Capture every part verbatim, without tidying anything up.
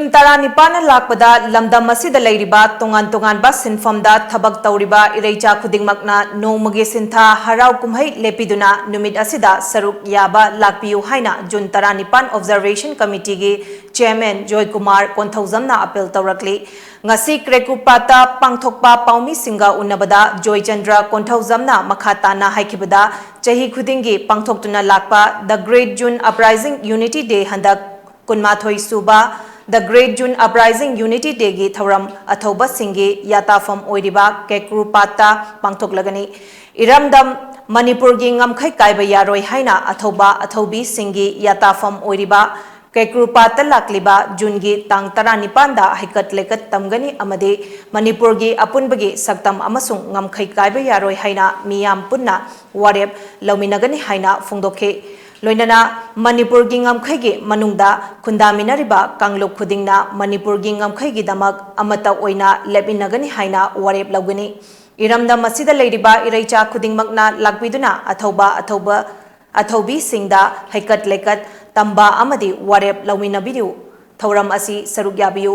ꯇꯔꯥꯅꯤꯄꯥꯟꯅ ꯂꯥꯛꯄꯗ ꯂꯝꯗꯝ ꯑꯁꯤꯗ ꯂꯩꯔꯤꯕ ꯇꯣꯉꯥꯟ ꯇꯣꯉꯥꯟꯕ ꯁꯤꯟꯐꯝꯗ ꯊꯕꯛ ꯇꯧꯔꯤꯕ ꯏꯔꯩꯆꯥ ꯈꯨꯗꯤꯡꯃꯛꯅ ꯅꯣꯡꯃꯒꯤ ꯁꯤꯟꯊꯥ ꯍꯔꯥꯎ ꯀꯨꯝꯍꯩ ꯂꯦꯞꯄꯤꯗꯨꯅ ꯅꯨꯃꯤꯠ ꯑꯁꯤꯗ ꯁꯔꯨꯛ ꯌꯥꯕ ꯂꯥꯛꯄꯤꯌꯨ ꯍꯥꯏꯅ ꯖꯨꯟ ꯇꯔꯥꯅꯤꯄꯥꯟ Observation Committeeꯒꯤ Chairman ꯖꯣꯏꯀꯨꯃꯥꯔ ꯀꯣꯟꯊꯧꯖꯝꯅ appeal ꯇꯧꯔꯛꯂꯤ꯫ ꯉꯁꯤ ꯀ꯭ꯔꯦꯀꯨꯄꯥꯠꯇ ꯄꯥꯡꯊꯣꯛꯄ ꯄꯥꯎꯃꯤꯁꯤꯡꯒ ꯎꯅꯕꯗ ꯖꯣꯏꯆꯟꯗ꯭ꯔ ꯀꯣꯟꯊꯧꯖꯝꯅ ꯃꯈꯥ ꯇꯥꯅ ꯍꯥꯏꯈꯤꯕꯗ, ꯆꯍꯤ ꯈꯨꯗꯤꯡꯒꯤ ꯄꯥꯡꯊꯣꯛꯇꯨꯅ ꯂꯥꯛꯄ The Great June Uprising Unity Day ꯍꯟꯗꯛ ꯀꯨꯟꯃꯥꯊꯣꯏ ꯁꯨꯕ The Great June Uprising Unity Dayꯒꯤ ꯊꯧꯔꯝ ꯑꯊꯧꯕꯁꯤꯡꯒꯤ ꯌꯥꯇꯥꯐꯝ ꯑꯣꯏꯔꯤꯕ ꯀꯦꯀ꯭ꯔꯨꯄꯥꯠꯇ ꯄꯥꯡꯊꯣꯛꯂꯒꯅꯤ꯫ ꯏꯔꯝꯗꯝ ꯃꯅꯤꯄꯨꯔꯒꯤ ꯉꯝꯈꯩ ꯀꯥꯏꯕ ꯌꯥꯔꯣꯏ ꯍꯥꯏꯅ ꯑꯊꯧꯕ ꯑꯊꯧꯕꯤꯁꯤꯡꯒꯤ ꯌꯥꯇꯥꯐꯝ ꯑꯣꯏꯔꯤꯕ ꯀꯦꯀ꯭ꯔꯨꯄꯥꯠꯇ ꯂꯥꯛꯂꯤꯕ ꯖꯨꯟꯒꯤ ꯇꯥꯡ ꯇꯔꯥꯅꯤꯄꯥꯟꯗ ꯍꯩꯀꯠ ꯂꯩꯀꯠ ꯇꯝꯒꯅꯤ ꯑꯃꯗꯤ ꯃꯅꯤꯄꯨꯔꯒꯤ ꯑꯄꯨꯟꯕꯒꯤ ꯁꯛꯇꯝ ꯑꯃꯁꯨꯡ ꯉꯝꯈꯩ ꯀꯥꯏꯕ ꯌꯥꯔꯣꯏ ꯍꯥꯏꯅ ꯃꯤꯌꯥꯝ ꯄꯨꯟꯅ ꯋꯥꯔꯦꯞ ꯂꯧꯃꯤꯟꯅꯒꯅꯤ ꯍꯥꯏꯅ ꯐꯣꯡꯗꯣꯛꯈꯤ꯫ ꯂꯣꯏꯅꯅ ꯃꯅꯤꯄꯨꯔꯒꯤ ꯉꯝꯈꯩꯒꯤ ꯃꯅꯨꯡꯗ ꯈꯨꯟꯗꯥꯃꯤꯟꯅꯔꯤꯕ ꯀꯥꯡꯂꯨꯞ ꯈꯨꯗꯤꯡꯅ ꯃꯅꯤꯄꯨꯔꯒꯤ ꯉꯝꯈꯩꯒꯤꯗꯃꯛ ꯑꯃꯠꯇ ꯑꯣꯏꯅ ꯂꯦꯞꯃꯤꯟꯅꯒꯅꯤ ꯍꯥꯏꯅ ꯋꯥꯔꯦꯞ ꯂꯧꯒꯅꯤ꯫ ꯏꯔꯝꯗꯝ ꯑꯁꯤꯗ ꯂꯩꯔꯤꯕ ꯏꯔꯩꯆꯥ ꯈꯨꯗꯤꯡꯃꯛꯅ ꯂꯥꯛꯄꯤꯗꯨꯅ ꯑꯊꯧꯕ ꯑꯊꯧꯕ ꯑꯊꯧꯕꯤꯁꯤꯡꯗ ꯍꯩꯀꯠ ꯂꯩꯀꯠ ꯇꯝꯕ ꯑꯃꯗꯤ ꯋꯥꯔꯦꯞ ꯂꯧꯃꯤꯟꯅꯕꯤꯌꯨ꯫ ꯊꯧꯔꯝ ꯑꯁꯤ ꯁꯔꯨꯛ ꯌꯥꯕꯤꯌꯨ꯫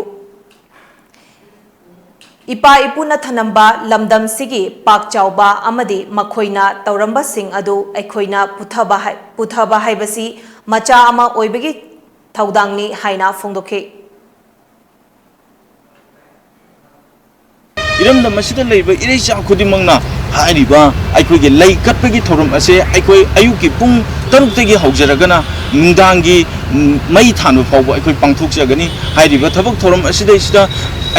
ꯏꯄꯥ ꯏꯄꯨꯅ ꯊꯅꯝꯕ ꯂꯝꯗꯝꯁꯤꯒꯤ ꯄꯥꯛ ꯆꯥꯎꯕ ꯑꯃꯗꯤ ꯃꯈꯣꯏꯅ ꯇꯧꯔꯝꯕꯁꯤꯡ ꯑꯗꯨ ꯑꯩꯈꯣꯏꯅ ꯄꯨꯊꯕ ꯍꯥꯏ-, ꯄꯨꯊꯕ ꯍꯥꯏꯕꯁꯤ ꯃꯆꯥ ꯑꯃ ꯑꯣꯏꯕꯒꯤ ꯊꯧꯗꯥꯡꯅꯤ ꯍꯥꯏꯅ ꯐꯣꯡꯗꯣꯛꯈꯤ꯫ ꯏꯔꯝꯗꯝ ꯑꯁꯤꯗ ꯂꯩꯕ ꯏꯔꯩꯆꯥ ꯈꯨꯗꯤꯡꯃꯛꯅ ꯍꯥꯏꯔꯤꯕ ꯑꯩꯈꯣꯏꯒꯤ ꯂꯩ ꯀꯠꯄꯒꯤ ꯊꯧꯔꯝ ꯑꯁꯦ ꯑꯩꯈꯣꯏ ꯑꯌꯨꯛꯀꯤ ꯄꯨꯡ ꯇꯔꯨꯛꯇꯒꯤ ꯍꯧꯖꯔꯒꯅ ꯅꯨꯡꯗꯥꯡꯒꯤ, ꯎꯝ, ꯃꯩ ꯊꯥꯟꯕ ꯐꯥꯎꯕ ꯑꯩꯈꯣꯏ ꯄꯥꯡꯊꯣꯛꯆꯒꯅꯤ꯫ ꯍꯥꯏꯔꯤꯕ ꯊꯕꯛ ꯊꯧꯔꯝ ꯑꯁꯤꯗꯩꯁꯤꯗ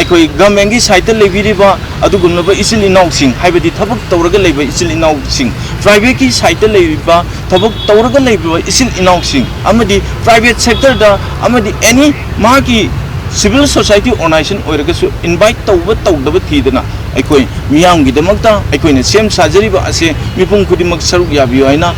ꯑꯩꯈꯣꯏ governmentꯀꯤ sideꯇ ꯂꯩꯕꯤꯔꯤꯕ ꯑꯗꯨꯒꯨꯝꯂꯕ ꯏꯆꯤꯜ ꯏꯅꯥꯎꯁꯤꯡ, ꯍꯥꯏꯕꯗꯤ ꯊꯕꯛ ꯇꯧꯔꯒ ꯂꯩꯕ ꯏꯆꯤꯜ ꯏꯅꯥꯎꯁꯤꯡ, privateꯀꯤ sideꯇ ꯂꯩꯔꯤꯕ ꯊꯕꯛ ꯇꯧꯔꯒ ꯂꯩꯕ ꯏꯆꯤꯜ ꯏꯅꯥꯎꯁꯤꯡ, ꯑꯃꯗꯤ private sectorꯗ, ꯑꯃꯗꯤ any ꯃꯥꯒꯤ civil society organization ꯑꯣꯏꯔꯒꯁꯨ invite ꯇꯧꯕ ꯇꯧꯗꯕ ꯊꯤꯗꯅ ꯑꯩꯈꯣꯏ ꯃꯤꯌꯥꯝꯒꯤꯗꯃꯛꯇ ꯑꯩꯈꯣꯏꯅ ꯁꯦꯝ ꯁꯥꯖꯔꯤꯕ ꯑꯁꯦ ꯃꯤꯄꯨꯝ ꯈꯨꯗꯤꯡꯃꯛ ꯁꯔꯨꯛ ꯌꯥꯕꯤꯌꯨ ꯍꯥꯏꯅ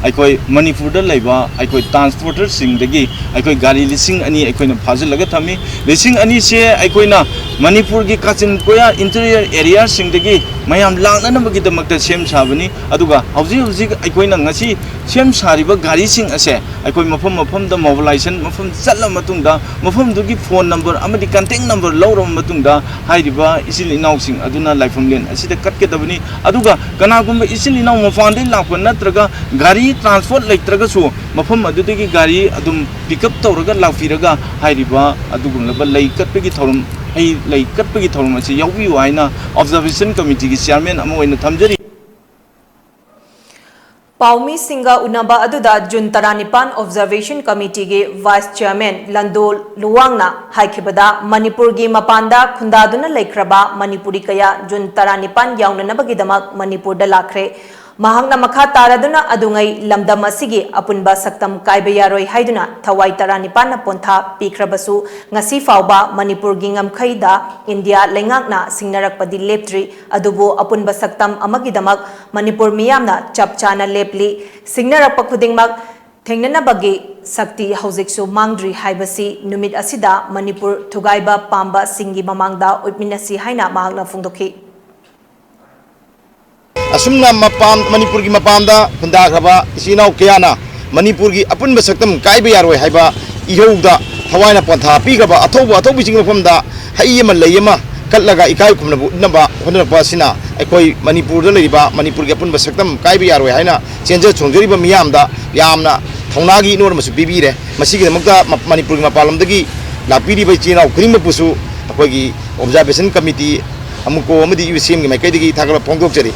ꯑꯩꯈꯣꯏ ꯃꯅꯤꯄꯨꯔꯗ ꯂꯩꯕ ꯑꯩꯈꯣꯏ ꯇ꯭ꯔꯥꯟꯁꯄꯣꯔꯇꯔꯁꯤꯡꯗꯒꯤ ꯑꯩꯈꯣꯏ ꯒꯥꯔꯤ ꯂꯤꯁꯤꯡ ꯑꯅꯤ ꯑꯩꯈꯣꯏꯅ ꯐꯥꯖꯤꯜꯂꯒ ꯊꯝꯃꯤ꯫ ꯂꯤꯁꯤꯡ ꯑꯅꯤꯁꯦ ꯑꯩꯈꯣꯏꯅ ꯃꯅꯤꯄꯨꯔꯒꯤ ꯀꯥꯆꯤꯟ ꯀꯣꯌꯥ, ꯏꯟꯇꯤꯔꯤꯌꯔ ꯑꯦꯔꯤꯌꯥꯁꯤꯡꯗꯒꯤ ꯃꯌꯥꯝ ꯂꯥꯛꯅꯅꯕꯒꯤꯗꯃꯛꯇ ꯁꯦꯝ ꯁꯥꯕꯅꯤ꯫ ꯑꯗꯨꯒ ꯍꯧꯖꯤꯛ ꯍꯧꯖꯤꯛ ꯑꯩꯈꯣꯏꯅ ꯉꯁꯤ ꯁꯦꯝ ꯁꯥꯔꯤꯕ ꯒꯥꯔꯤꯁꯤꯡ ꯑꯁꯦ ꯑꯩꯈꯣꯏ ꯃꯐꯝ ꯃꯐꯝꯗ ꯃꯣꯕꯤꯂꯥꯏꯖꯦꯁꯟ ꯃꯐꯝ ꯆꯠꯂ ꯃꯇꯨꯡꯗ, ꯃꯐꯝꯗꯨꯒꯤ ꯐꯣꯟ ꯅꯝꯕꯔ ꯑꯃꯗꯤ ꯀꯟꯇꯦꯛ ꯅꯝꯕꯔ ꯂꯧꯔꯕ ꯃꯇꯨꯡꯗ, ꯍꯥꯏꯔꯤꯕ ꯏꯆꯤꯜ ꯏꯅꯥꯎꯁꯤꯡ ꯑꯗꯨꯅ ꯂꯥꯏꯐꯝꯂꯦꯟ ꯑꯁꯤꯗ ꯀꯠꯀꯗꯕꯅꯤ꯫ ꯑꯗꯨꯒ ꯀꯅꯥꯒꯨꯝꯕ ꯏꯆꯤꯜ ꯏꯅꯥꯎ ꯃꯄꯥꯟꯗꯒꯤ ꯂꯥꯛꯄ ꯅꯠꯇ꯭ꯔꯒ ꯒꯥꯔꯤ ꯇ꯭ꯔꯥꯟꯁꯄꯣꯔꯠ ꯂꯩꯇ꯭ꯔꯒꯁꯨ, ꯃꯐꯝ ꯑꯗꯨꯗꯒꯤ ꯒꯥꯔꯤ ꯑꯗꯨꯝ ꯄꯤꯛ ꯑꯞ ꯇꯧꯔꯒ ꯂꯥꯛꯄꯤꯔꯒ ꯍꯥꯏꯔꯤꯕ ꯑꯗꯨꯒꯨꯝꯂꯕ ꯂꯩ ꯀꯠꯄꯒꯤ ꯊꯧꯔꯝ, ꯍꯩ ꯂꯩ ꯀꯠꯄꯒꯤ ꯊꯧꯔꯝ ꯑꯁꯤ ꯌꯥꯎꯕꯤꯌꯨ ꯍꯥꯏꯅ ꯑꯣꯕꯖꯥꯔꯕꯦꯁꯟ ꯀꯃꯤꯇꯤꯒꯤ ꯆꯤꯌꯥꯔꯃꯦꯟ ꯑꯃ ꯑꯣꯏꯅ ꯊꯝꯖꯔꯤ꯫ ꯄꯥꯎꯃꯤꯁꯤꯡꯒ ꯎꯅꯕ ꯑꯗꯨꯗ ꯖꯨꯟ ꯇꯔꯥꯅꯤꯄꯥꯟ ꯑꯣꯕꯖꯥꯔꯕꯦꯁꯟ ꯀꯃꯤꯇꯤꯒꯤ ꯚꯥꯏꯁ ꯆꯤꯌꯥꯔꯃꯦꯟ ꯂꯟꯗꯣ ꯂꯨꯋꯥꯡꯅ ꯍꯥꯏꯈꯤꯕꯗ, ꯃꯅꯤꯄꯨꯔꯒꯤ ꯃꯄꯥꯟꯗ ꯈꯨꯟꯗꯥꯗꯨꯅ ꯂꯩꯈ꯭ꯔꯕ ꯃꯅꯤꯄꯨꯔꯤ ꯀꯌꯥ ꯖꯨꯟ ꯇꯔꯥꯅꯤꯄꯥꯟ ꯌꯥꯎꯅꯅꯕꯒꯤꯗꯃꯛ ꯃꯅꯤꯄꯨꯔꯗ ꯂꯥꯛꯈ꯭ꯔꯦ꯫ ꯃꯍꯥꯛꯅ ꯃꯈꯥ ꯇꯥꯔꯗꯨꯅ ꯑꯗꯨꯉꯩ ꯂꯝꯗꯝ ꯑꯁꯤꯒꯤ ꯑꯄꯨꯟꯕ ꯁꯛꯇꯝ ꯀꯥꯏꯕ ꯌꯥꯔꯣꯏ ꯍꯥꯏꯗꯨꯅ ꯊꯋꯥꯏ ꯇꯔꯥꯅꯤꯄꯥꯟꯅ ꯄꯣꯟꯊꯥ ꯄꯤꯈ꯭ꯔꯕꯁꯨ, ꯉꯁꯤ ꯐꯥꯎꯕ ꯃꯅꯤꯄꯨꯔꯒꯤ ꯉꯝꯈꯩꯗ ꯏꯟꯗꯤꯌꯥ ꯂꯩꯉꯥꯛꯅ ꯁꯤꯡꯅꯔꯛꯄꯗꯤ ꯂꯦꯞꯇ꯭ꯔꯤ꯫ ꯑꯗꯨꯕꯨ ꯑꯄꯨꯟꯕ ꯁꯛꯇꯝ ꯑꯃꯒꯤꯗꯃꯛ ꯃꯅꯤꯄꯨꯔ ꯃꯤꯌꯥꯝꯅ ꯆꯞ ꯆꯥꯅ ꯂꯦꯞꯂꯤ꯫ ꯁꯤꯡꯅꯔꯛꯄ ꯈꯨꯗꯤꯡꯃꯛ ꯊꯦꯡꯅꯅꯕꯒꯤ ꯁꯛꯇꯤ ꯍꯧꯖꯤꯛꯁꯨ ꯃꯥꯡꯗ꯭ꯔꯤ ꯍꯥꯏꯕꯁꯤ ꯅꯨꯃꯤꯠ ꯑꯁꯤꯗ ꯃꯅꯤꯄꯨꯔ ꯊꯨꯒꯥꯏꯕ ꯄꯥꯝꯕꯁꯤꯡꯒꯤ ꯃꯃꯥꯡꯗ ꯎꯠꯃꯤꯟꯅꯁꯤ ꯍꯥꯏꯅ ꯃꯍꯥꯛꯅ ꯐꯣꯡꯗꯣꯛꯈꯤ꯫ ꯑꯁꯨꯝꯅ ꯃꯄꯥꯟ, ꯃꯅꯤꯄꯨꯔꯒꯤ ꯃꯄꯥꯟꯗ ꯈꯨꯟꯗꯥꯈ꯭ꯔꯕ ꯏꯆꯤꯜ ꯏꯅꯥꯎ ꯀꯌꯥꯅ ꯃꯅꯤꯄꯨꯔꯒꯤ ꯑꯄꯨꯟꯕ ꯁꯛꯇꯝ ꯀꯥꯏꯕ ꯌꯥꯔꯣꯏ ꯍꯥꯏꯕ ꯏꯍꯧꯗ ꯊꯋꯥꯏꯅ ꯄꯣꯟꯊꯥ ꯄꯤꯈ꯭ꯔꯕ ꯑꯊꯧꯕ ꯑꯊꯧꯕꯁꯤꯡꯒꯤ ꯃꯐꯝꯗ ꯍꯩ ꯑꯃ ꯂꯩ ꯑꯃ ꯀꯠꯂꯒ ꯏꯀꯥꯏ ꯈꯨꯝꯅꯕ ꯎꯠꯅꯕ ꯍꯣꯠꯅꯔꯛꯄ ꯑꯁꯤꯅ ꯑꯩꯈꯣꯏ ꯃꯅꯤꯄꯨꯔꯗ ꯂꯩꯔꯤꯕ ꯃꯅꯤꯄꯨꯔꯒꯤ ꯑꯄꯨꯟꯕ ꯁꯛꯇꯝ ꯀꯥꯏꯕ ꯌꯥꯔꯣꯏ ꯍꯥꯏꯅ ꯆꯦꯟꯖ ꯆꯣꯡꯖꯔꯤꯕ ꯃꯤꯌꯥꯝꯗ ꯌꯥꯝꯅ ꯊꯧꯅꯥꯒꯤ ꯏꯅꯣꯠ ꯑꯃꯁꯨ ꯄꯤꯕꯤꯔꯦ꯫ ꯃꯁꯤꯒꯤꯗꯃꯛꯇ ꯃ-, ꯃꯅꯤꯄꯨꯔꯒꯤ ꯃꯄꯥꯟꯂꯣꯝꯗꯒꯤ ꯂꯥꯛꯄꯤꯔꯤꯕ ꯏꯆꯤꯜ ꯏꯅꯥꯎ ꯈꯨꯗꯤꯡꯃꯛꯄꯨꯁꯨ ꯑꯩꯈꯣꯏꯒꯤ ꯑꯣꯕꯖꯥꯔꯕꯦꯁꯟ ꯀꯃꯤꯇꯤ, ꯑꯃꯨꯀꯣ ꯑꯃꯗꯤ ꯌꯨ ꯁꯤ ꯑꯦꯝꯒꯤ ꯃꯥꯏꯀꯩꯗꯒꯤ ꯊꯥꯒꯠꯄ ꯐꯣꯡꯗꯣꯛꯆꯔꯤ꯫